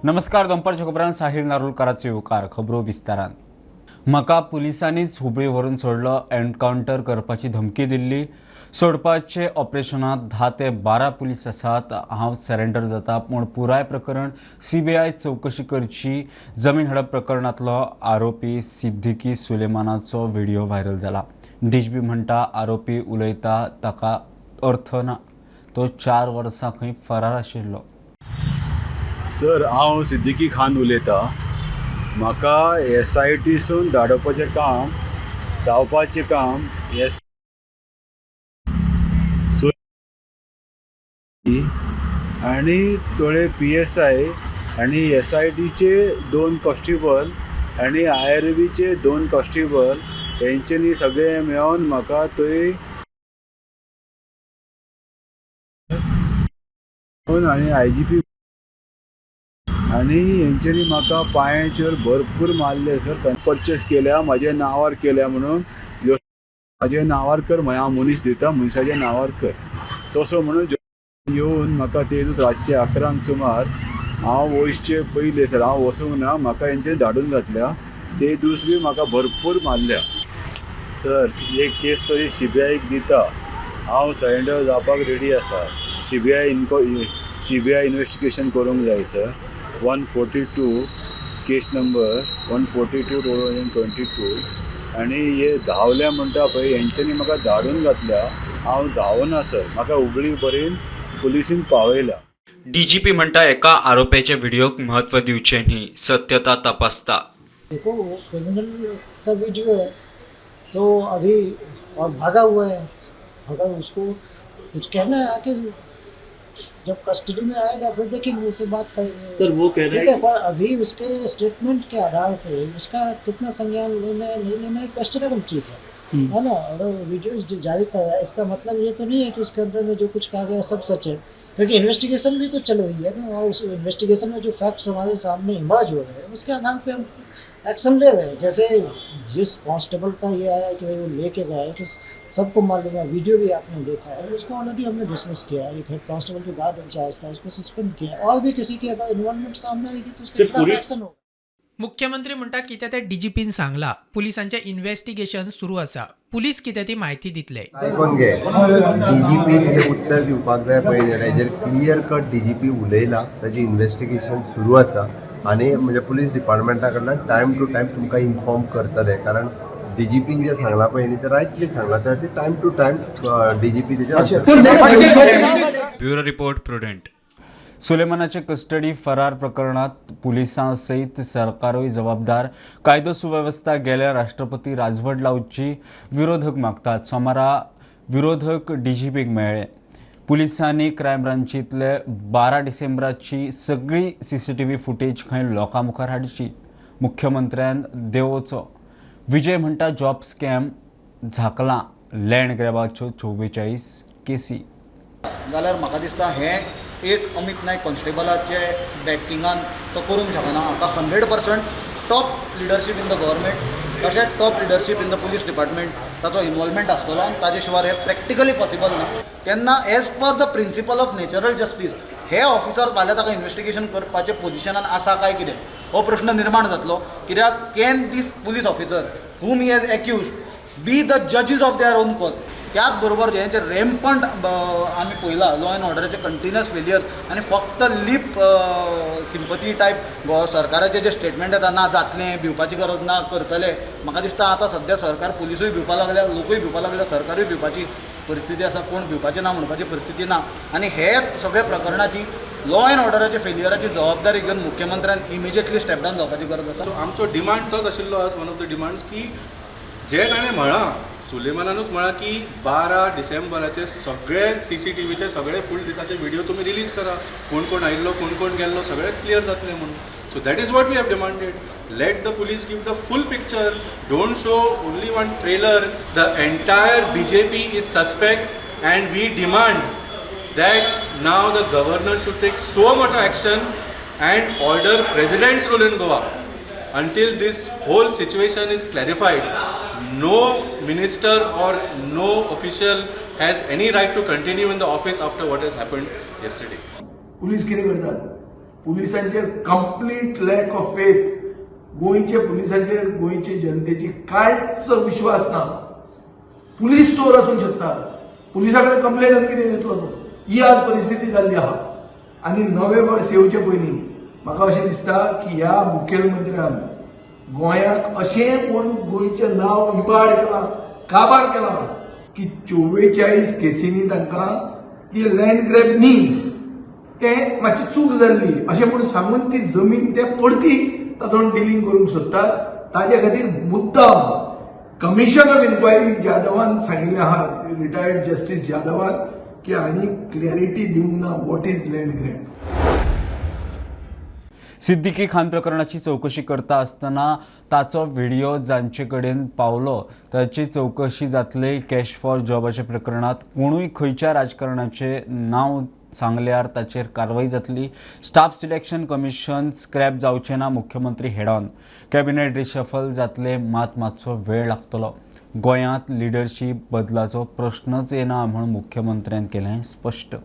नमस्कार, दनपारच्या खबरांत साहिल नारुलकाराचो येवकार. खबरो विस्तारान. म्हाका पुलिसांनीच हुबळी व्हरून सोडलो, एनकावंटर करपाची धमकी दिल्ली. सोडपाचे ऑपरेशनात 10 ते 12 पुलीस आसात. हांव सरेंडर जाता, पूण पुराय प्रकरण सीबीआय चवकशी करची. जमीन हडप प्रकरणांतलो आरोपी सिद्दीकी सुलेमानाचो व्हिडिओ व्हायरल जाला. डीजीपी म्हणटा, आरोपी उलयता ताका अर्थ ना. तो 4 वर्सां खंय फरार आशिल्लो. सर, हांव सिद्दीकी खान उलयतां. म्हाका एसआयटीसून धाडोवपाचें काम, धांवपाचें काम एस सो आनी थोडे पीएसआय आनी एसआयटीचे दोन कॉन्स्टेबल आनी आयआरबीचे दोन कॉन्स्टेबल हेंच्यांनी सगळे मेळोन म्हाका थंय आनी आयजीपी आनी हेंच्यांनी म्हाका पांयाचेर भरपूर मारले सर. परचेस केल्या, म्हज्या नांवार केल्या म्हणून. म्हाज्या नांवार कर, हांव मनीस दिता, मनशाच्या नांवार कर तसो म्हणून येवन म्हाका ते रातचे 11ंक सुमार, हांव वचचे पयले सर, हांव वचूंक ना, म्हाका हेंच्यांनी धाडून घातल्या. ते दुसरी म्हाका भरपूर मारल्या सर. एक केस तरी सीबीआयक दिता. हांव सरेंडर जावपाक रेडी आसा. सीबीआय इन्वेस्टिगेशन करूंक जाय sir. 142 case number, 142/2022. आनी हे धांवले म्हणटा पळय, हेंच्यांनी म्हाका धाडून घातल्या. हांव धांवना सर. म्हाका हुबळी पर्यंत पुलिसीन पावयल्या. डीजीपी म्हणटा, एका आरोप्याच्या व्हिडिओक म्हत्व दिवचें न्ही, सत्यता तपासता. देखो, वो क्रिमिनल का वीडियो है तो अभी और भागा हुआ है. अगर उसको कुछ कहना है, आके जब कस्टडी में आएगा, फिर देखेंगे, उससे बात करेंगे. सर, वो कह रहे ठीक है. हैं. पर अभी उसके स्टेटमेंट के आधार पे उसका कितना संज्ञान लेना है, नहीं लेना है, क्वेश्चनेबल चीज़ है. है ना? अगर वीडियो जो जारी कर रहा है, इसका मतलब ये तो नहीं है कि उसके अंदर में जो कुछ कहा गया सब सच है, क्योंकि इन्वेस्टिगेशन भी तो चल रही है ना और उस इन्वेस्टिगेशन में जो फैक्ट्स हमारे सामने इमर्ज हो रहे हैं, उसके आधार पे हम एक्शन ले रहे हैं. जैसे जिस कांस्टेबल का ये आया कि भाई वो लेके गए, तो सबको मालूम है, वीडियो भी आपने देखा है, उसको ऑलरेडी हमने डिसमिस किया है. एक हेड कांस्टेबल जो गार्ड इंचार्ज था, उसको सस्पेंड किया है और भी किसी की अगर इन्वॉल्वमेंट सामने आएगी तो उसके सर, खिलाफ एक्शन होगा. मुख्यमंत्री म्हणटा, कितें तें डीजीपीन सांगलां. पुलिसांचें इन्वेस्टिगेशन सुरू आसा. पुलीस कितें ती म्हायती दितले. आयकोन घे, डीजीपीन जें उत्तर दिवपाक जाय पळय न्ही, हेजेर क्लियर कट डीजीपी उलयला. ताजें इन्वेस्टिगेशन सुरू आसा आनी म्हणजे पुलीस डिपार्टमेंटा कडल्यान टायम टू टायम तुमकां इन्फॉर्म करतले, कारण डीजीपीन जें सांगलां पळय न्ही, तें रायटली सांगलां. ताचेर टायम टू टायम डीजीपी तेजेर ब्युरो रिपोर्ट, प्रुडंट. सुलेमानाचे कस्टडी फरार प्रकरणात पुलिसां सयत सरकारूय जबाबदार. कायदो सुवेवस्था गेल्या, राष्ट्रपती राजवट लावची विरोधक मागतात. सोमारा विरोधक डीजीपीक मेळ्ळे. पुलिसांनी क्रायम ब्रांचींतले 12 डिसेंबराची सगळी सीसीटीव्ही फुटेज खंय लोकां मुखार हाडची. मुख्यमंत्र्यान देवोचो. विजय म्हणटा, जॉब स्कॅम झाकलां, लँड ग्रॅबाच्यो 44 केसी. जाल्यार म्हाका दिसता हें एक अमीत नायक कॉन्स्टेबलाचे बॅकिंगान तो करूंक शकना. हाका 100% top leadership in the government तशेंच top leadership in the police department ताचो इनवॉल्वमेंट आसतलो आनी ताजे शिवाय हें प्रॅक्टिकली पॉसिबल ना. तेन्ना as per the principle of natural justice, हे ऑफिसर फाल्यां ताका इन्वेस्टिगेशन करपाचे पोजिशनान आसा काय कितें, हो प्रश्न निर्माण जातलो. कित्याक can this police officer whom he has accused be the judges of their own cause? त्याच बरोबर हें जे रेम्पंट आमी पळयलां, लॉ एंड ऑर्डराचे कंटिन्युअस फेलियर्स आनी फक्त लिप सिंपती टायप गोवा सरकाराचे जे स्टेटमेंट येता, ना जातलें, भिवपाची गरज ना, करतले. म्हाका दिसता आतां सद्या सरकार, पुलिसूय भिवपा लागल्या, लोकूय भिवपा लागल्या, सरकारूय भिवपाची परिस्थिती आसा. कोण भिवपाचें ना म्हणपाची परिस्थिती ना आनी हे सगळे प्रकरणाची, लॉ एंड ऑर्डराचे फेलियराची जबाबदारी घेवन मुख्यमंत्र्यान इमिजिएटली स्टेप डावन जावपाची गरज आसा. सो आमचो डिमांड तोच आशिल्लो आज, वन ऑफ the demands की जे ताणें म्हळां, सुलेमानानूच म्हळां की 12 डिसेंबराचे सगळे सीसीटीव्हीचे सगळे फूल दिसाचे व्हिडिओ तुमी रिलीज करा, कोण कोण आयिल्लो, कोण कोण गेल्लो, सगळें क्लियर जातलें म्हणून. So that is what we have demanded. Let the police give the full picture. Don't show only one trailer. The entire BJP is suspect and we demand that now the governor should take suo moto action and order president's rule in Goa until this whole situation is clarified. No minister or no official has any right to continue in the office after what has happened yesterday. Police कितें करतात? पुलिसांचेर complete lack of faith. गोंयचे पुलिसांचेर गोंयचे जनतेची कांयच विश्वास ना. Police चोर आसूंक शकता, पुलिसा कडेन कंप्लेन आनी कितें दितलो तूं? ही आज परिस्थिती जाल्ली आहा. आनी नवें वर्स येवचे पयलीं म्हाका अशें दिसता की ह्या मुखेलमंत्र्यान गोंयाक अशें करून गोंयचें नांव इबाड केलां, काबार केलां की 44 केसींनी तांकां ती लँड ग्रॅब न्ही, तें मातशी चूक जाल्ली अशें म्हूण सांगून ती जमीन ते परती तातूंत डिलींग करूंक सोदतात. ताजे खातीर मुद्दाम कमिशन ऑफ इन्क्वायरी जाधवान सांगिल्लें आहा, रिटायर्ड जस्टीस जाधवान, की आनी क्लॅरिटी दिवंक ना what is land grab. Siddiqui Khan प्रकरणाची चौकशी करता आसतना ताचो व्हिडिओ जांचे कडेन पावलो ताची चौकशी जातली. कॅश फॉर जॉबाच्या प्रकरणात कोणूय खंयच्या राजकारणाचें नांव सांगल्यार ताचेर कारवाय जातली. स्टाफ सिलेक्शन कमिशन स्क्रॅप जावचें ना, मुख्यमंत्री हेडॉन. कॅबिनेट रिशफल जातले, मात मातसो वेळ लागतलो. गोंयांत लिडरशीप बदलाचो प्रश्नच येना म्हूण मुख्यमंत्र्यान केलें स्पश्ट.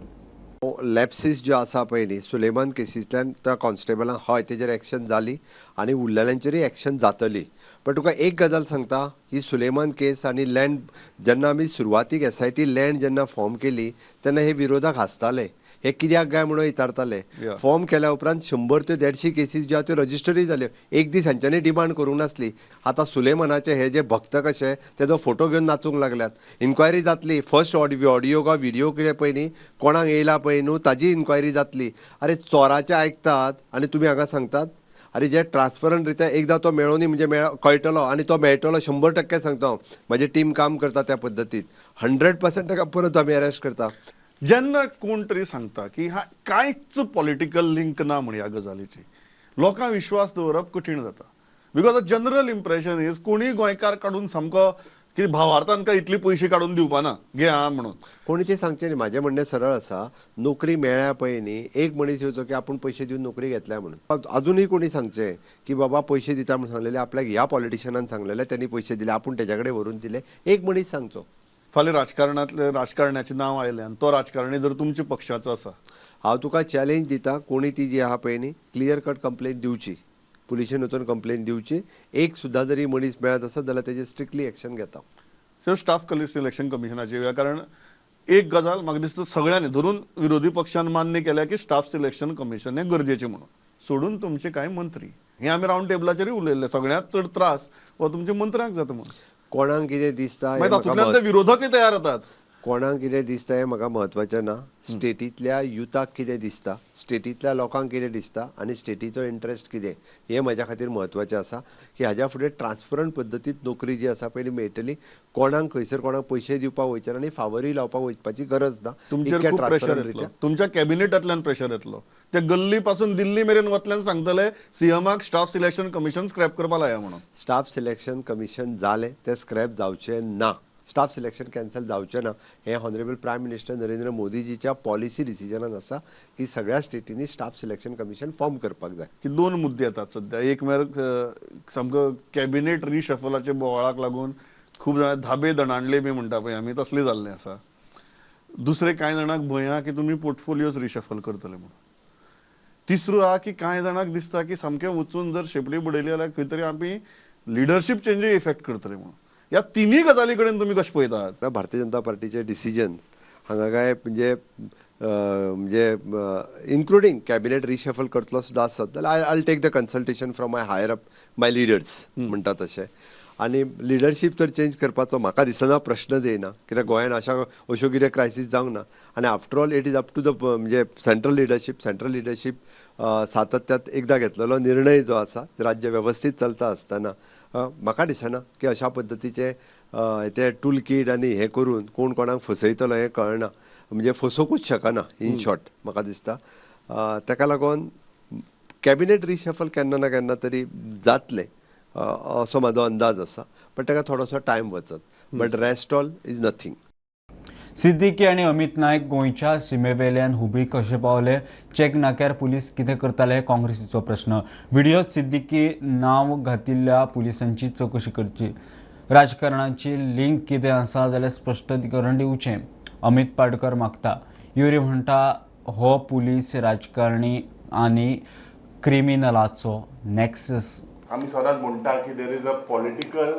लॅप्सीस ज्यो आसा पळय न्ही सुलेमान केसींतल्यान त्या कॉन्स्टेबलान हय तेजेर एक्शन जाली आनी उरलेल्यांचेरूय एक्शन जातली. बट तुका एक गजाल सांगता, ही सुलेमान केस आनी लँड जेन्ना आमी सुरवातीक SIT land जेन्ना फॉर्म केली तेन्ना हे विरोधक हांसताले, हे कित्याक काय म्हणून विचारताले. फॉर्म केल्या उपरांत 100 ते 150 केसीस ज्यो आहा त्यो रजिस्टरूय जाल्यो. एक दीस हांच्यांनी डिमांड करूंक नासली. आतां सुलेमानाचे हे जे भक्त कशे तेजो फोटो घेवन नाचूंक लागल्यात. इन्क्वायरी जातली, फर्स्ट ऑडियो काय व्हिडिओ कितें पळय न्ही कोणाक येयला पळय न्हू ताजी इन्क्वायरी जातली. अरे चोराचे आयकतात आनी तुमी हांगा सांगतात. अरे जे ट्रान्सपरंट रित्या एकदां तो मेळो न्ही म्हणजे कळटलो आनी तो मेळटलो 100% सांगता हांव. म्हाजी टीम काम करता त्या पद्दतीन 100% ताका परत आमी अरेस्ट करता. जेन्ना कोण तरी सांगता की हा कांयच पॉलिटिकल लिंक ना म्हण ह्या गजालीची, लोकांक विश्वास दवरप कठीण जाता. Because a general impression is कोणीय गोंयकार काडून सामको की भावार्थान काय इतले पयशे काडून दिवपाना घे हा म्हणून. कोणी ते सांगचें न्ही. म्हाजें म्हणणें सरळ आसा, नोकरी मेळ्ळ्या पळय न्ही एक मनीस येवचो की आपूण पयशे दिवन नोकरी घेतल्या म्हणून. अजुनूय कोणी सांगचें की बाबा पयशे दिता म्हणून सांगलेले आपल्याक ह्या पॉलिटिशनान सांगलेले त्यांनी पयशे दिले आपूण तेज्या कडेन व्हरून दिले, एक मनीस सांगचो. फाल्यां राजकारणांतले राजकारण्याचें नांव आयलें आनी तो राजकारणी जर तुमच्या पक्षाचो आसा, हांव तुका चॅलेंज दिता कोणी ती जी आहा पळय न्ही क्लियर कट कंप्लेन दिवची, पुलिशेन वचून कंप्लेन दिवची. एक सुद्दां जरी मनीस मेळत आसत जाल्यार तेजेर स्ट्रिक्टली एक्शन घेता. सो स्टाफ सिलेक्शन कमिशनाची, कारण एक गजाल म्हाका दिसता सगळ्यांनी धरून विरोधी पक्षान मान्य केल्या की स्टाफ सिलेक्शन कमिशन हें गरजेचें म्हणून, सोडून तुमचे कांय मंत्री, हें आमी रावंड टेबलाचेरूय उलयल्ले, सगळ्यांत चड त्रास हो तुमच्या मंत्र्यांक जाता म्हणून. कोणाक कितें दिसता तातूंतल्यान ते विरोधकय तयार जातात. कोणाक कितें दिसता हें म्हाका म्हत्वाचें ना. स्टेटींतल्या युथाक कितें दिसता, स्टेटींतल्या लोकांक कितें दिसता आनी स्टेटीचो इंट्रस्ट कितें हें म्हज्या खातीर म्हत्वाचें आसा. की हाज्या फुडें ट्रान्सपरंट पद्दतींत नोकरी जी आसा पयलीं मेळटली. कोणाक खंयसर कोणाक पयशे दिवपाक वयचे आनी फावरूय लावपाक वचपाची गरज ना. तुमचेर खूब प्रेशर येतलो, तुमच्या कॅबिनेटांतल्यान प्रेशर येतलो, ते गल्ली पासून दिल्ली मेरेन वतल्यान सांगतले सीएमाक स्टाफ सिलेक्शन कमिशन स्क्रॅप करपाक लाया म्हणून. स्टाफ सिलेक्शन कमिशन जालें तें स्क्रॅप जावचें ना, स्टाफ सिलेक्शन कॅन्सल जावचें ना. हें ऑनरेबल प्रायम मिनिस्टर नरेंद्र मोदीजीच्या पॉलिसी डिसिजनान आसा की सगळ्या स्टेटींनी स्टाफ सिलेक्शन कमिशन फॉर्म करपाक जाय. की दोन मुद्दे येतात सद्या, एक म्हळ्यार सामको कॅबिनेट रिशफलाच्या बोवाळाक लागून खूब जाणां धाबे दणाणले बी म्हणटा पळय आमी, तसले जाल्लें आसा. दुसरें कांय जाणांक भंय आहा की तुमी पोर्टफोलियोज रिशफल करतले म्हणून. तिसरो आहा की कांय जाणांक दिसता की सामकें वचून जर शेपडी बडयली जाल्यार खंय तरी आमी लिडरशीप चेंजूय इफेक्ट करतले म्हणून. ह्या तिनूय गजाली कडेन तुमी कशें पळयतात? भारतीय जनता पार्टीचे डिसिजन्स हांगा काय म्हणजे म्हणजे इन्क्लुडींग कॅबिनेट रिशफल करतलो सुद्दां आसत जाल्यार I take the consultation from my higher up my leaders म्हणटा तशें. आनी लिडरशीप तर चेंज करपाचो म्हाका दिसना प्रश्नच येयना, कित्याक गोंयान अश्यो कितें क्रायसीस जावंक ना. आनी after all it is up to the म्हणजे सेंट्रल लिडरशीप. सेंट्रल लिडरशीप सातत्यात एकदां घेतलेलो निर्णय जो आसा राज्य वेवस्थीत चलता आसतना म्हाका दिसना की अशा पद्दतीचे ते टूल कीट आनी हें करून कोण कोणाक फसयतलो हें कळना, म्हणजे फसोवकूच शकना इन शॉर्ट म्हाका दिसता. ताका लागून कॅबिनेट रिशफल केन्ना ना केन्ना तरी जातलें असो म्हाजो अंदाज आसा, पण ताका थोडोसो टायम वचत. But rest all is nothing. Siddiqui आनी अमित नायक गोंयच्या सिमेवेल्यान हुबळी कशे पावले, चेक नाक्यार पुलीस कितें करताले, काँग्रेसीचो प्रश्न. व्हिडियोत सिद्दीकी नांव घातिल्ल्या पुलिसांची चवकशी करची, राजकारणाची लिंक कितें आसा जाल्यार स्पश्टीकरण दिवचें, अमित पाडकर मागता. युरी म्हणटा हो पुलीस राजकारणी आनी क्रिमिनलाचो नॅक्सस. आमी सदांच म्हणटा की there is a political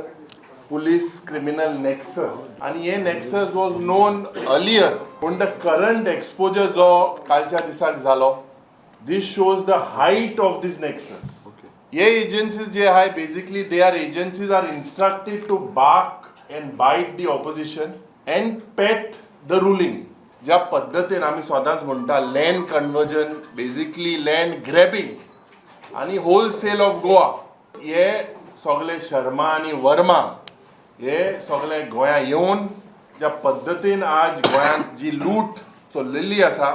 police criminal nexus आनी हे नॅक्सस वॉज नोन अर्लियर, पूण the current exposure जो कालच्या दिसाक जालो, this shows the height of this nexus. हे एजन्सीज जे आहाय, basically they are agencies are instructed to bark and bite the opposition and pet the ruling. ज्या पद्दतीन आमी सदांच म्हणटा, land conversion, basically land grabbing आनी होलसेल ऑफ गोवा, हे सगळे शर्मा आनी वर्मा हे सगळे गोंया येवन ज्या पद्दतीन आज गोंयांत जी लूट चल्लेली आसा,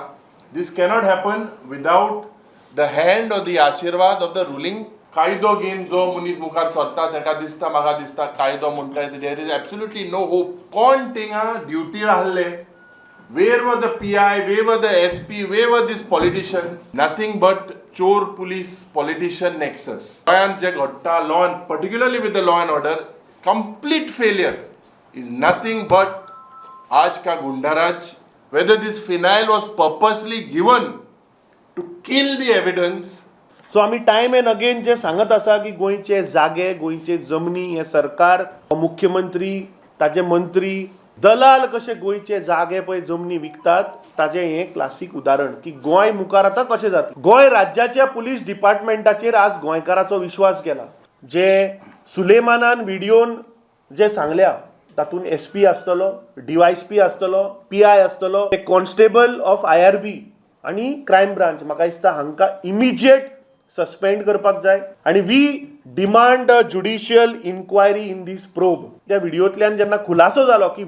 these cannot happen without the hand or the Ashirwad of the ruling. कायदो घेवन जो मनीस मुखार सरता ताका दिसता, म्हाका दिसता कायदो म्हणटा, there is absolutely no hope. कोण थिंगा ड्युटीर आहले? Where were the PI? Where were the SP? Where were these politicians? Nothing but चोर पुलीस politician nexus. गोंयांत जे घडटा, law and particularly with the law and order, complete failure is nothing but आज का goonda raj. Whether this phenyl was purposely given to kill the evidence. So आमी time and again जे सांगत आसा की गोंयचे जागे, गोंयचे जमनी हे सरकार, मुख्यमंत्री, ताजे मंत्री, दलाल कशे गोंयचे जागे पळय जमनी विकतात, ताजें हें क्लासीक उदाहरण की गोंय मुखार आतां कशें जातलें. गोंय राज्याच्या पुलीस डिपार्टमेंटाचेर आज गोंयकाराचो विश्वास गेला. जे सुलेमानान व्हिडियोन जे सांगल्या तातूंत एसपी आसतलो, डीवायएसपी आसतलो, पीआय आसतलो, कॉन्स्टेबल ऑफ आयआरबी आनी क्रायम ब्रांच. म्हाका दिसता हांकां इमिजिएट सस्पेंड करपाक जाय आनी we demand a judicial inquiry in this probe. त्या व्हिडियोंतल्यान जेन्ना खुलासो जालो की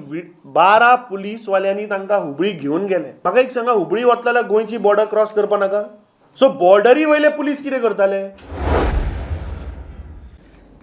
12 पुलीसवाल्यांनी तांकां हुबळी घेवन गेले. म्हाका एक सांगा, हुबळी वतले जाल्यार गोंयची बॉर्डर क्रॉस करपा नाका? सो बॉर्डरी वयले पुलीस कितें करताले?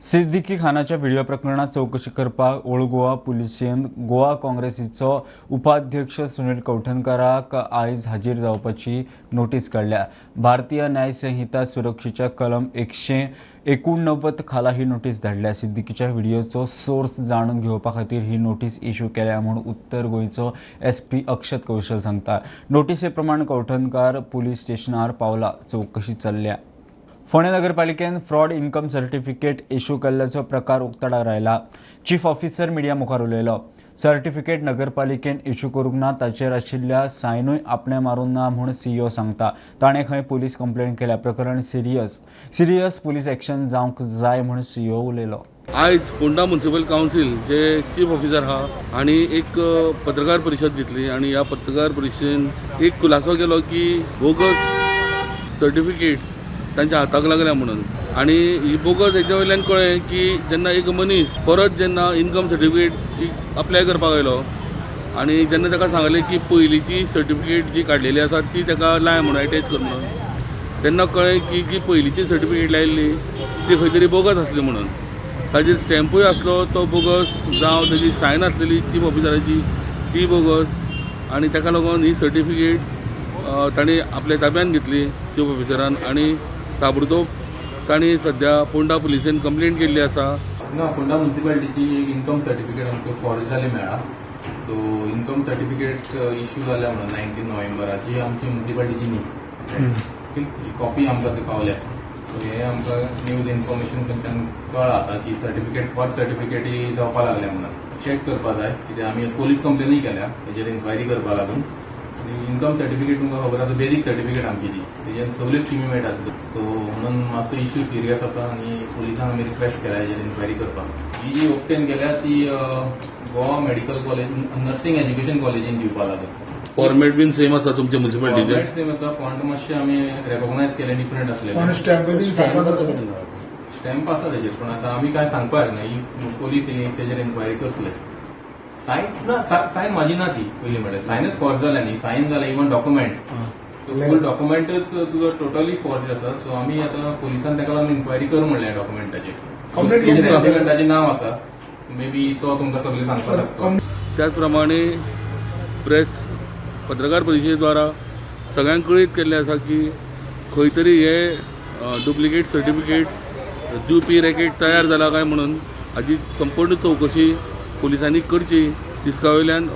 सिद्दीकी खानाच्या व्हिडिओ प्रकरणात चवकशी करपाक ओल्ड गोवा पुलिशेन गोवा काँग्रेसीचो उपाध्यक्ष सुनील कवठणकाराक आयज हाजीर जावपाची नोटीस काडल्या. भारतीय न्याय संहिता सुरक्षेच्या कलम 189 खाला ही नोटीस धाडल्या. सिद्दीकीच्या व्हिडिओचो सोर्स जाणून घेवपा खातीर ही नोटीस इश्यू केल्या म्हूण उत्तर गोंयचो एसपी अक्षत कौशल सांगता. नोटीसे प्रमाण कवठणकार पुलीस स्टेशनार पावला. चवकशी चल्ल्या. फोंडें नगरपालिकेन फ्रॉड इन्कम सर्टिफिकेट इश्यू केल्ल्याचो प्रकार उक्ताडार आयला. चीफ ऑफिसर मिडिया मुखार उलयलो. सर्टिफिकेट नगरपालिकेन इश्यू करूंक ना, ताचेर आशिल्ल्या सायनूय आपणें मारूंक ना म्हूण सीईओ सांगता. ताणें खंय पुलीस कंप्लेन केल्या. प्रकरण सिरियस, सिरियस पुलीस एक्शन जावंक जाय म्हूण सीईओ उलयलो. आयज फोंडा म्युनिसिपल कावन्सील जे चीफ ऑफिसर आहा आनी एक पत्रकार परिशद घेतली आनी ह्या पत्रकार परिशदेन एक खुलासो केलो की बोगस सर्टिफिकेट तांच्या हाताक लागल्या म्हणून. आनी ही बोगस हेच्या वयल्यान कळ्ळें की जेन्ना एक मनीस परत जेन्ना इन्कम सर्टिफिकेट अप्लाय करपाक आयलो आनी जेन्ना ताका सांगलें की पयलींची सर्टिफिकेट जी काडलेली आसा ती ताका लाय म्हणून, एटॅच कर म्हणून, तेन्ना कळ्ळें की जी पयलींची सर्टिफिकेट लायिल्ली ती खंय तरी बोगस आसली म्हणून. ताजेर स्टॅम्पूय आसलो तो बोगस, जावं ताजी सायन आसलेली चीफ ऑफिसराची ती बोगस. आनी ताका लागून ही सर्टिफिकेट तांणी आपल्या ताब्यान घेतली चीफ ऑफिसरान आनी ताबडतोब तांणी सद्या पोंडा पुलिसेन कंप्लेंट केल्ली आसा. ना, फोंडा म्युनिसिपालिटीची एक इन्कम सर्टिफिकेट आमकां फॉर्ज जाली मेळ्ळा. सो इन्कम सर्टिफिकेट इश्यू जाल्या म्हणून 19 नोव्हेंबराची आमची म्युनिसिपालिटीची न्ही, ओके, जी कॉपी आमकां ती पावल्या. सो हे आमकां न्यूज इन्फॉर्मेशन खंयच्यान कळ्ळां आतां की सर्टिफिकेट फॉर्ज सर्टिफिकेटी जावपा लागल्या म्हणून. चॅक करपा जाय कित्याक आमी पोलीस कंप्लेनूय केल्या तेजेर इन्क्वायरी करपा लागून. आनी इन्कम सर्टिफिकेट तुमकां खबर आसा, बेजीक सर्टिफिकेट आमची ती, तेजेर सगल्यो स्किमी मेळटात. सो म्हणून मातसो इश्यू सिरियस आसा आनी पुलिसांक आमी रिक्वेस्ट केल्या हेजेर इन्क्वायरी करपाक. ही जी ऑब्टेन केल्या ती Goa medical college, nursing education कॉलेजीन दिवपा लागून. फॉर्मेट बीन सेम आसा तुमच्या म्युनिसिपालिटीचे? फॉर्मेट सेम आसा, फॉन्ट मातशे आमी रेकॉग्नायज केले डिफरंट आसले. स्टॅम्प आसा तेजेर, पूण आतां आमी कांय सांगपाक जायना, ही पोलीस तेजेर इन्क्वायरी करतले. सायन ना, सायन म्हाजी ना ती. पयलीं म्हणल्यार सायनच फॉर्ज जाल्या न्ही. सायन जाल्या, इवन डॉक्युमेंट, सो फूल डॉक्युमेंटच तुजो टोटली फॉर्ज आसा. सो आमी आतां पोलिसान ताका लागून इन्क्वायरी कर म्हणलें डॉक्युमेंटाचेर. प्रेसिडेंटाचें नांव आसा, मे बी तो तुमकां सगळें सांगपाक शकता. त्याच प्रमाणे प्रेस पत्रकार परिशदे द्वारा सगळ्यांक कळीत केल्लें आसा की खंय तरी हे डुप्लिकेट सर्टिफिकेट दिवपी रॅकेट तयार जाला काय म्हणून हाजी संपूर्ण चवकशी पुलिसांनी करची. तिस्का वयल्यान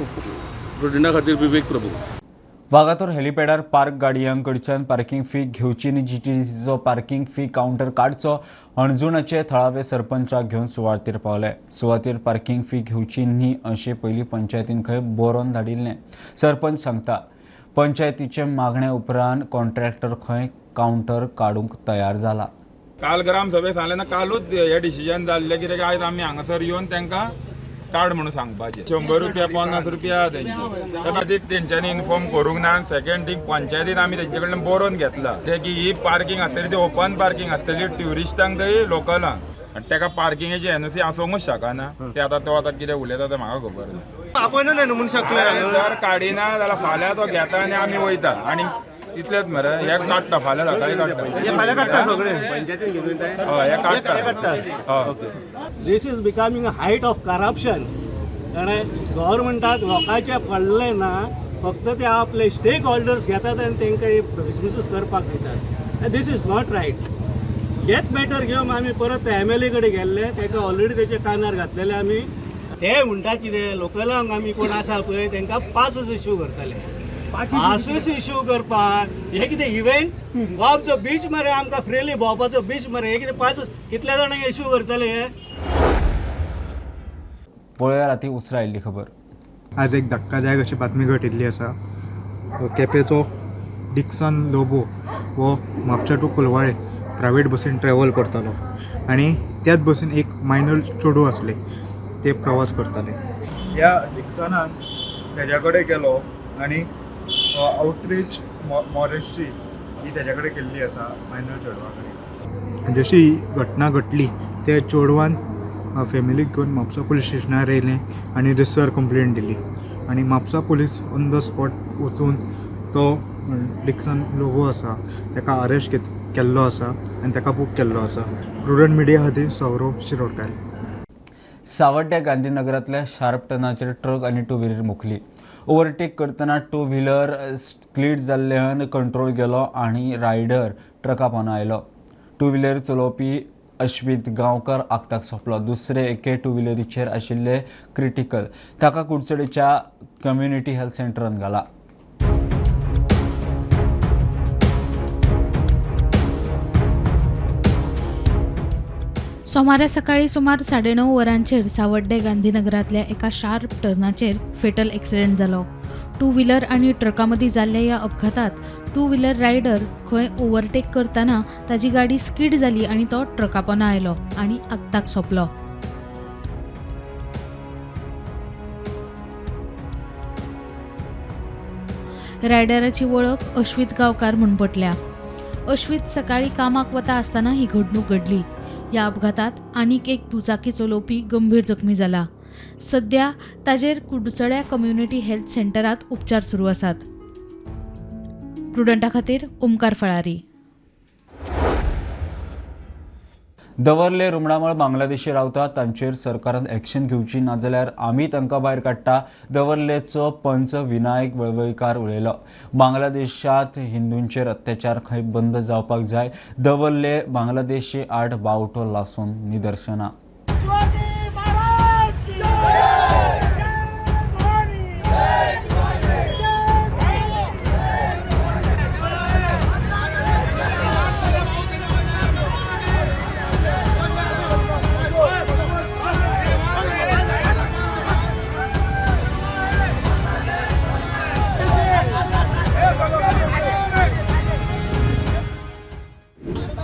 प्रुडंटा खातीर विवेक प्रभू. वागातोर हेलिपॅडार पार्क गाडयांकडच्यान पार्किंग फी घेवची आनी जीटीडीसीचो पार्किंग फी कावंटर काडचो हणजुणाचे थळावे सरपंचाक घेवन सुवातेर पावले. सुवातेर पार्किंग फी घेवची न्ही अशें पयलीं पंचायतीन खंय बरोवन धाडिल्लें. सरपंच सांगता पंचायतीचे मागणे उपरांत कॉन्ट्रॅक्टर खंय कावंटर काडूंक तयार जाला. काल ग्रामसभेक सांगलें ना, कालूच हे डिसिजन जाल्लें कित्याक आयज आमी हांगासर येवन तांकां कार्ड म्हणून सांगपाचें. 100 रुपया 50 रुपया तेंचे त्या खातीर तेंच्यांनी इन्फॉर्म करूंक ना. सेकंड थींग, पंचायतीन आमी तेंचे कडल्यान बरोवन घेतला की ही पार्किंग आसतली ती ओपन पार्किंग आसतली ट्युरिस्टांक थंय लोकलांक, आनी ताका पार्किंगेची एनओसी आसूंकूच शकना. ते आतां तो आतां कितें उलयता तें म्हाका खबर ना. जर काडिना जाल्यार फाल्यां तो घेता आनी आमी वयता आनी तितलेच मरे. हे काडटा फाल्यां सकाळी काडटा सगळे. हय, हे काडटा. This is becoming a height of corruption. कारण गव्हर्मेंटाक लोकांचें पडलें ना, फक्त ते आपले स्टेक होल्डर्स घेतात आनी तांकां बिजनेसीस करपाक दितात. This is not right. हेच मॅटर घेवन आमी परत एम एल ए कडेन गेल्ले, ताका ऑलरेडी तेच्या कानार घातलेले आमी. ते म्हणटात कितें लोकलांक आमी कोण आसा पळय तांकां पासच इश्यू करतले. पासूस इश्यू करपाक हे कितें इव्हेंट गोवाचो बीच मरे, आमकां फ्रिली भोंवपाचो बीच मरे, हे कितें पासूस कितल्या जाणांक इश्यू करतले हे. पळोवया राती उसरां आयिल्ली खबर. आज एक धक्कादायक अशी बातमी घटिल्ली आसा. केपेचो डिक्सन लोबो हो म्हापशा टू कोलवाळे प्रायवेट बसीन ट्रॅवल करतालो आनी त्याच बसीन एक मायनर चेडूं आसलें, ते प्रवास करताले. ह्या डिक्सनान तेज्या कडेन गेलो आनी आउटरीच मॉरेस्ट्री ही तेज्या कडेन केल्ली आसा मायनर चेडवा कडेन. जशी ही घटना घडली त्या चेडवान फॅमिलीक घेवन म्हापसा पुलीस स्टेशनार येयलें आनी रजिस्टर कंप्लेन दिली आनी Mapusa police on the spot वचून तो डिक्सन लोबो आसा ताका अरेस्ट केल्लो आसा आनी ताका बूक केल्लो आसा. प्रुडंट मिडिया खातीर सौरव शिरोडकार. सावड्ड्या गांधीनगरांतल्या शार्प टर्नाचेर ट्रक आनी टू व्हिलर मुखली. ओव्हरटेक करतना टू व्हिलर स्क्लीड जाल्ल्यान कंट्रोल गेलो आनी रायडर ट्रका पोंदा आयलो. टू व्हिलर चलोवपी अश्वित गांवकर आगताक सोंपलो. दुसरे एके टू व्हिलरीचेर आशिल्ले क्रिटिकल, ताका कुडचडेच्या कम्युनिटी हेल्थ सेंटरान घाला. सोमारा सकाळी सुमार 9:30 वरांचेर सावड्डे गांधीनगरांतल्या एका शार्प टर्नाचेर फेटल एक्सिडेंट जालो. टू व्हिलर आनी ट्रका मदीं जाल्ल्या ह्या अपघातांत टू व्हिलर रायडर खंय ओव्हरटेक करतना ताजी गाडी स्कीड जाली आनी तो ट्रका पोंदा आयलो आनी आगताक सोंपलो. रायडराची वळख अश्वित गांवकार म्हूण पटल्या. अश्वित सकाळी कामाक वता आसतना ही घडणूक घडली. ह्या अपघातात आनीक एक दुचाकी चलोवपी गंभीर जखमी जाला. सध्या ताजेर कुडचड्या कम्युनिटी हेल्थ सेंटरात उपचार सुरू आसात. प्रुडंटा खातीर ओमकार फळारी. दवर्ले रुमडामळ बांगलादेशी रावता तांचेर सरकारान एक्शन घेवची, नाजाल्यार आमी तांकां भायर काडटा, दवर्लेचो पंच विनायक वळवयकार उलयलो. बांगलादेशांत हिंदूंचेर अत्याचार खंय बंद जावपाक जाय. दवर्ले बांगलादेशी आड बावटो लासून निदर्शनां.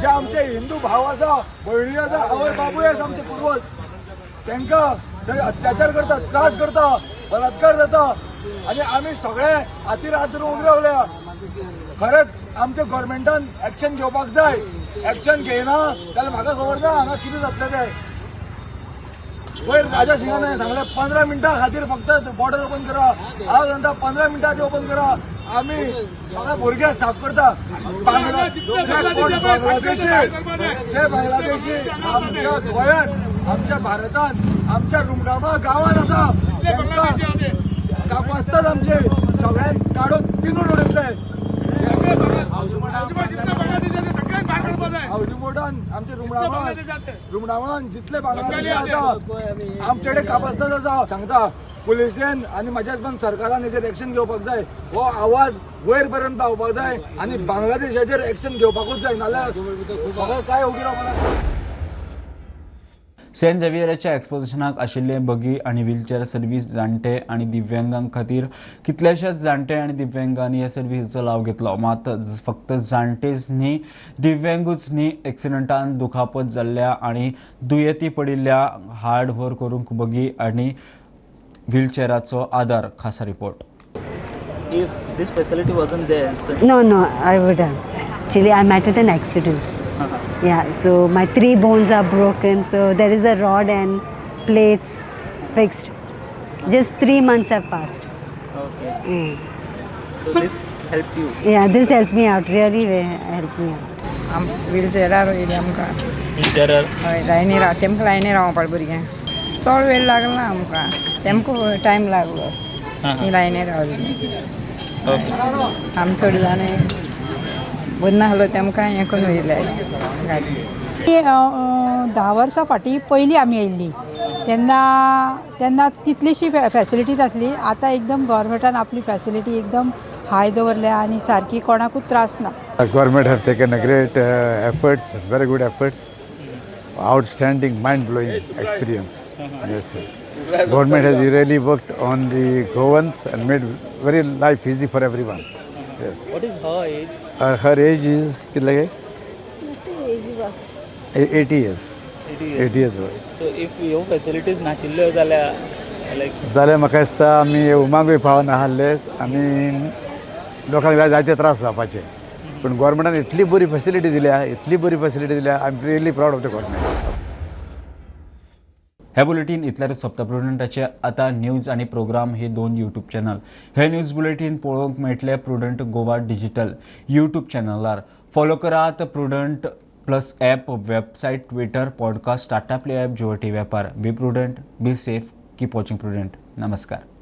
जे आमचे हिंदू भाव आसा, भयणी आसा, आवय बापूय आसा आमचे पुर्वज, तांकां थंय अत्याचार करता, त्रास करता, बलात्कार जाता आनी आमी सगळे हातीर हात धरून उबे रावल्या. खरेंच आमच्या गव्हर्मेंटान एक्शन घेवपाक जाय. एक्शन घेयना जाल्यार म्हाका खबर ना हांगा कितें जातलें तें. वयर राजा सिंगान सांगलें 15 मिनटां खातीर फक्त बॉर्डर ओपन करा. हांव सांगता 15 मिनटां खातीर ओपन करा. आमी सगळे भुरगे साफ करता. जे बांगलादेशी आमच्या गोंयांत, आमच्या भारतांत, आमच्या रुमडामळ गांवांत आसा, कापासतात आमचे सगळ्यांक काडून पिनून उडयतले. हावजी आमचे रुमडामळान जितले बांगलादेशी आसा आमचे कडेन कापासतात आसा. सांगता पुलिसेन आनी म्हाज्याच पण सरकारान हेजेर एक्शन घेवपाक जाय. हो आवाज वयर पर्यंत पावपाक जाय आनी बांगलादेशाचेर एक्शन घेवपाकूच जाय, नाल्यार सगळें काय ओगी रावपाक. सेंट झेवियराच्या एक्सपोजिशनाक आशिल्ले बगी आनी व्हीलचेअर सर्वीस जाणटे आनी दिव्यांगां खातीर कितल्याशाच जाणटे आनी दिव्यांगांनी ह्या सर्वीसीचो लाव घेतलो. मात फक्त जाणटेच न्ही, दिव्यांगूच न्ही, एक्सिडंटान दुखापत जाल्ल्या आनी दुयेंती पडिल्ल्या हाड व्हर करूंक बगी आनी व्हीलचेअराचो आदार. खासा report. If this facility wasn't there, so No, I would have. Actually, I met with an accident. Yeah, so my 3 bones are broken, so there is a rod and plates fixed. Just 3 months have passed. Okay. Mm. So this helped you? Yeah, this helped me out, really helped me out. व्हीलचेअरार वयली आमकां. व्हीलचेअरार? हय, लायनी राव, तेमकां लायनी रावपा पडलें भुरग्यांक. चड वेळ लागला आमकां, तेमकां टायम लागलो, ती लायनी रावली. आमी थोडी जाणां बरें नासलो तेमकां हें करून वयले गाडी. 10 वर्सां फाटीं पयलीं आमी येयल्ली तेन्ना तेन्ना तितलीशी फॅसिलिटी नासली. आतां एकदम गव्हर्मेंटान आपली फॅसिलिटी एकदम हाय दवरल्या आनी सारकी कोणाकूच त्रास ना. Government have taken a great efforts, very good efforts, outstanding, mind-blowing experience. Yes, yes. Government has really worked on the Goans and made very life easy for everyone. Yes. What is her age? Her age is कितले गे? 80 years. 80 years. 80 years old. So if ह्यो facilities नाशिल्ल्यो जाल्यार लायक जाल्यार म्हाका दिसता आमी उमांगूय पावना आसलेच आनी लोकांक जायते त्रास जावपाचे. पूण गव्हर्मेंटान इतली बरी फॅसिलिटी दिल्या, इतली बरी फॅसिलिटी दिल्या, I am really proud of the government. हे बुलेटीन इतल्यारूच सोंपता. प्रुडंटाचे आतां न्यूज आनी प्रोग्राम हे 2 यूट्यूब चॅनल. हे न्यूज बुलेटीन पळोवंक मेळटले प्रुडंट गोवा डिजिटल यूट्यूब चॅनलार. फॉलो करात Prudent plus app, website, Twitter, podcast, Tata Play app, Jio TV ॲपार. Be prudent, be safe, keep watching Prudent. नमस्कार.